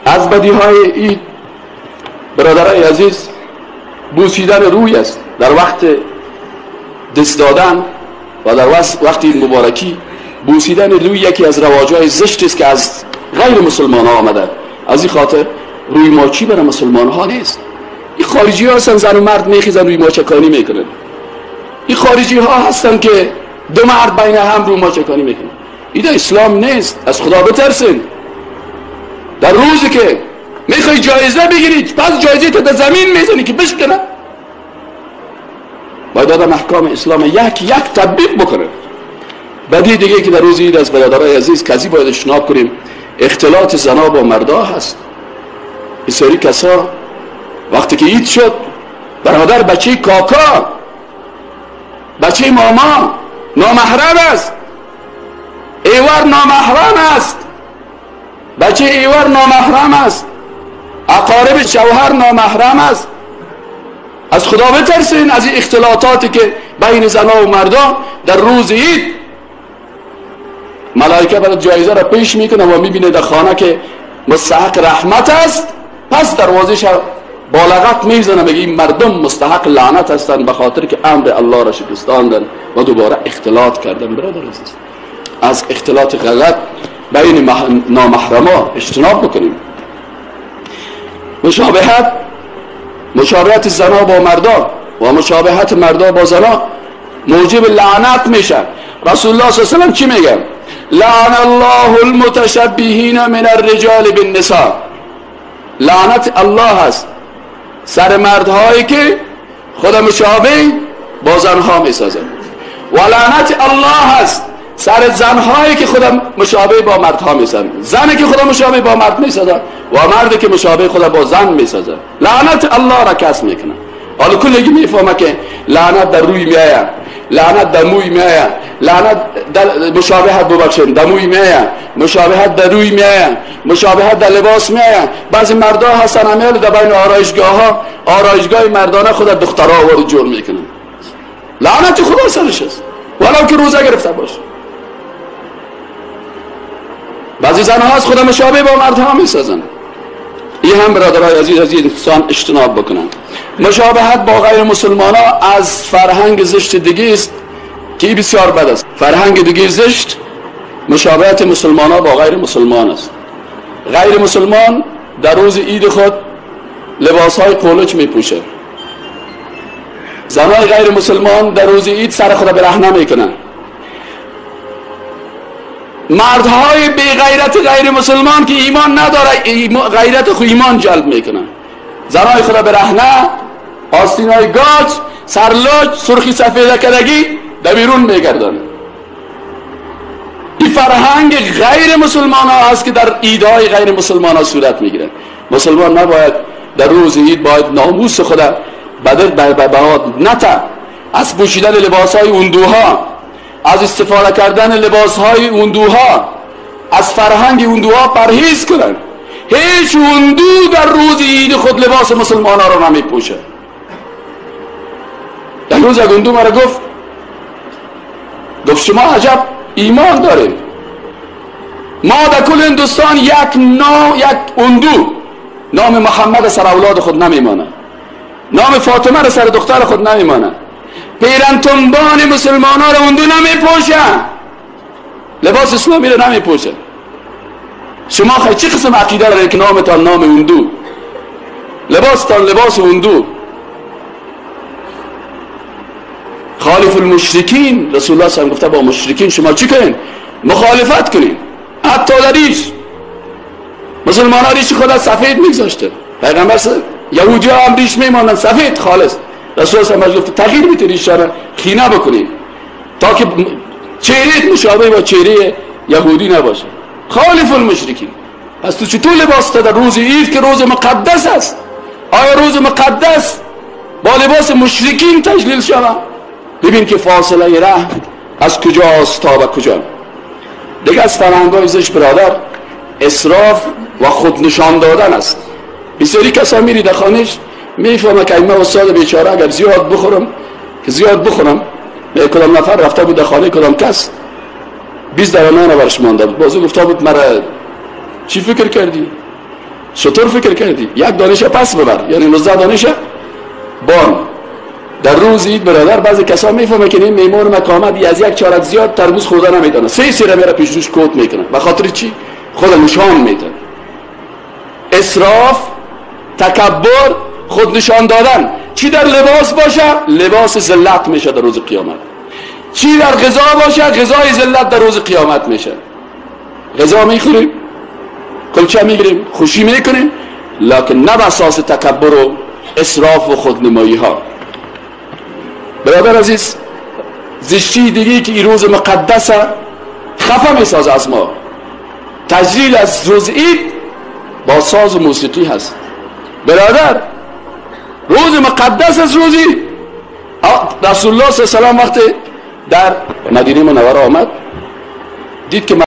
از بدی های عید برادرای عزیز بوسیدن روی است. در وقت دست دادن و در وقت مبارکی بوسیدن روی یکی از رواجهای زشت است که از غیر مسلمان ها آمده. از این خاطر روی ماچی برای مسلمان ها نیست. این خارجی ها هستن زن و مرد میخیزن روی ماچکانی میکنن. این خارجی ها هستن که دو مرد بین هم روی ماچکانی میکنن. این اسلام نیست. از خدا بترسین. در روزی که میخوای جایزه بگیری پس جایزه تا در زمین میزنی که بشکنه. باید آدم احکام اسلام یک یک تطبیق بکنه. بدی دیگه که در روز عید از برادرای عزیز کسی باید اجتناب کنیم اختلاط زنا با مردا هست. بسیاری کسا وقتی که عید شد برادر بچه کاکا بچه ماما نامحرم است، ایور نامحرم است، بچه ایور نامحرم است، اقارب شوهر نامحرم است. از خدا بترسین از این اختلاطاتی که بین زنا و مردا در روز عید. ملائکه برای جایزه را پیش میکنه و میبینه در خانه که مستحق رحمت است، پس دروازه‌اش بالغت میزنه میگه این مردم مستحق لعنت هستند به خاطر که امر الله را شکستاندن و دوباره اختلاط کردن. برادر عزیز از اختلاط غلط بین نامحرما اجتناب بکنیم. مشابهت زنا با مردا و مشابهت مردا با زنا موجب لعنت میشه. رسول الله صلی الله علیه و سلم چی میگه؟ لعن الله المتشبهین من الرجال بالنساء. لعنت الله هست سر مردهایی که خود مشابه با زنها میسازند و لعنت الله هست سر زنهایی که خود مشابه با مردها میسازند. زنی که خود مشابه با مرد میسازد و مردی که مشابه خود با زن میسازد لعنت الله را کسب میکنه. حالا کلگی میفهمه که لعنت در روی میآید، لعنت در موی میآید، لعنت در مشابهت ببخشید در موی میآید، مشابهت در روی میآید، مشابهت در لباس میآید. بعضی مردا هستن همیال در بین آرایشگاه ها آرایشگاه مردانه خود دخترها وارد جور میکنن. لعنت خدا سرش است ولو که روزه گرفته باشه. بعضی زنها از خود مشابه با مردها میسازن. این هم برادرای عزیز از انسان اجتناب بکنن. مشابهت با غیر مسلمان ها از فرهنگ زشت دیگه است که بسیار بد است. فرهنگ دیگه زشت مشابهت مسلمان ها با غیر مسلمان است. غیر مسلمان در روز عید خود لباس های قولچ میپوشه. زنای غیر مسلمان در روز عید سر خود برهنه میکنن. مردهای بی غیرت غیر مسلمان که ایمان نداره غیرت خو ایمان جلب میکنن. زنای خدا برهنه، آستینای گاج، سرلوچ، سرخی سفیده کردگی در بیرون میگردن. این فرهنگ غیر مسلمان ها هست که در عیدهای غیر مسلمان ها صورت میگیره. مسلمان نباید در روز عید باید ناموس خدا بدر به نته از پوشیدن لباس های اندوها، از استفاده کردن لباس های اندوها، از فرهنگ اندوها پرهیز کنند. هیچ اندو در روز عید خود لباس مسلمان ها را نمی پوشه. در روز یک اندو مرا گفت شما عجب ایمان داریم، ما در کل هندوستان یک اندو نام محمد سر اولاد خود نمیمانه، نام فاطمه را سر دختر خود نمیمانه، پیرن تنبان مسلمان ها را اندو نمی پوشه، لباس اسلامی را نمی پوشه. شما خیلی چه قسم عقیده دارید که نامتان نام اندو، لباستان لباس اندو؟ خالف المشرکین، رسول الله صلی الله علیه و گفته با مشرکین شما چی کنین؟ مخالفت کنین. حتی در ریش مسلمان ها ریش خود سفید میگذاشته، پیغمبر یهودی ها هم ریش میماندن سفید خالص. رسول الله صلی الله علیه و گفته تغییر میته ریش را خینه بکنین تا که چهره مشابه با چهره یهودی نباشه. خالف المشرکین. پس تو چطور لباس در روز عید که روز مقدس است، آیا روز مقدس با لباس مشرکین تجلیل شود؟ ببین که فاصله ره از کجاست تا به کجا. دیگه از فرهنگ‌های زشت برادر اسراف و خود نشان دادن است. بسیاری کسا میری در خانهش میفهمه که من استاد بیچاره اگر زیاد بخورم که زیاد بخورم، به کدام نفر رفته بود در خانه کدام کس 20 درهم نان برش مانده بود، بازو گفته بود مرا چی فکر کردی؟ چطور فکر کردی؟ یک دانش پس ببر، یعنی 19 دانش بان. در روز عید برادر بعضی کسا میفهمه که این میمون مکامد از یک چارک زیاد تربوز خورده نمیتونه، سه سیره میره پیش روش کوت میکنه. به خاطر چی؟ خود نشان میده. اسراف، تکبر، خود نشان دادن، چی در لباس باشه لباس ذلت میشه در روز قیامت، چی در غذا باشه غذای ذلت در روز قیامت میشه. غذا میخوریم، کلچه میگیریم، خوشی میکنیم، لکن نه به اساس تکبر و اسراف و خودنمایی ها. برادر عزیز، زشتی دیگه که این روز مقدس خفه میسازه از ما، تجلیل از روز عید با ساز و موسیقی هست. برادر، روز مقدس از روز عید، رسول الله صلی الله علیه و سلم وقتی در مدینه منوره آمد دید که